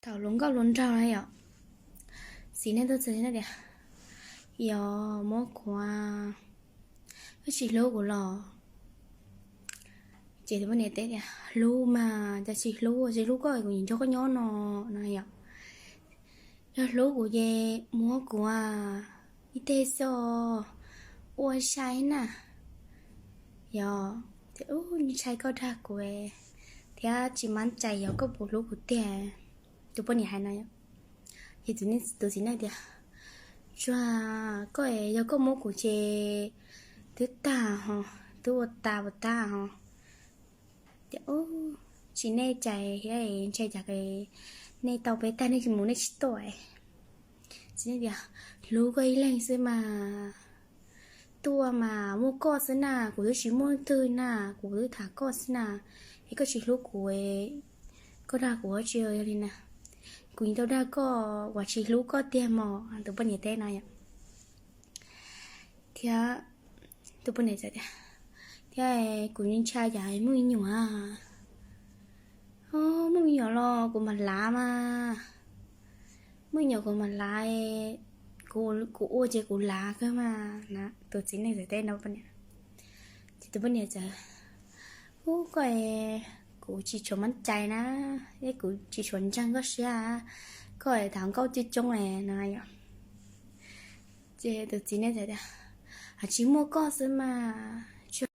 Thaum hluas nkauj hluas nraug na yom, txiv neej tuaj txog no tias, yog muab kuv, koj tsis hlub kuv los? Ces tus poj niam teb tias, hlub mas, cas tsis hlub, tsis hlub koj kuv yeej nrog koj nyob no, no yom. Yog hlub kuv ces muab kuv ib teg xwb, ua sai na. Yog, ntshai koj dag kuv thiab tsis mab cai, yog koj puas hlub kuv tiag? Tus poj niam hais no. Ces tus txiv neej tias, tsuag, koj, yog koj muab kuv ces twb tag ho, twb ua tas puas tag ho. Tias, tsis nej cai thiab, ntshe cas nej tau peb tag nej tsis mus nej tsis tuaj. Txiv neej tias, hlub koj ib leeg xwb mas, tuaj mas muaj koj xwb na, kuv twb tsis muaj twg na, kuv twb tham koj xwb na, es koj tsis hlub kuv, koj dag kuv ua tsi yog li na? Kuv yeej tau dag koj, kuv tsis hlub koj tiag mog, tus poj niam teb no yom. Thiab tus poj niam txawm tias, thiab kuv ntshai cas muaj me nyuam. Muaj me nyuam los kuv mam lav mas, muaj me nyuam kuv mam lav, kuv ua ces kuv lav kawg mas na, tus txiv neej txawm teb no poj niam. Ces tus poj niam txawm, ub, koj, kuv tsis tshua mab cai na, thiab kuv tsis tshua ntseeg koj siab, koj tham nkauj coob coob no yom. Ces tus txiv neej txawm tias, tsis muaj koj xwb mas,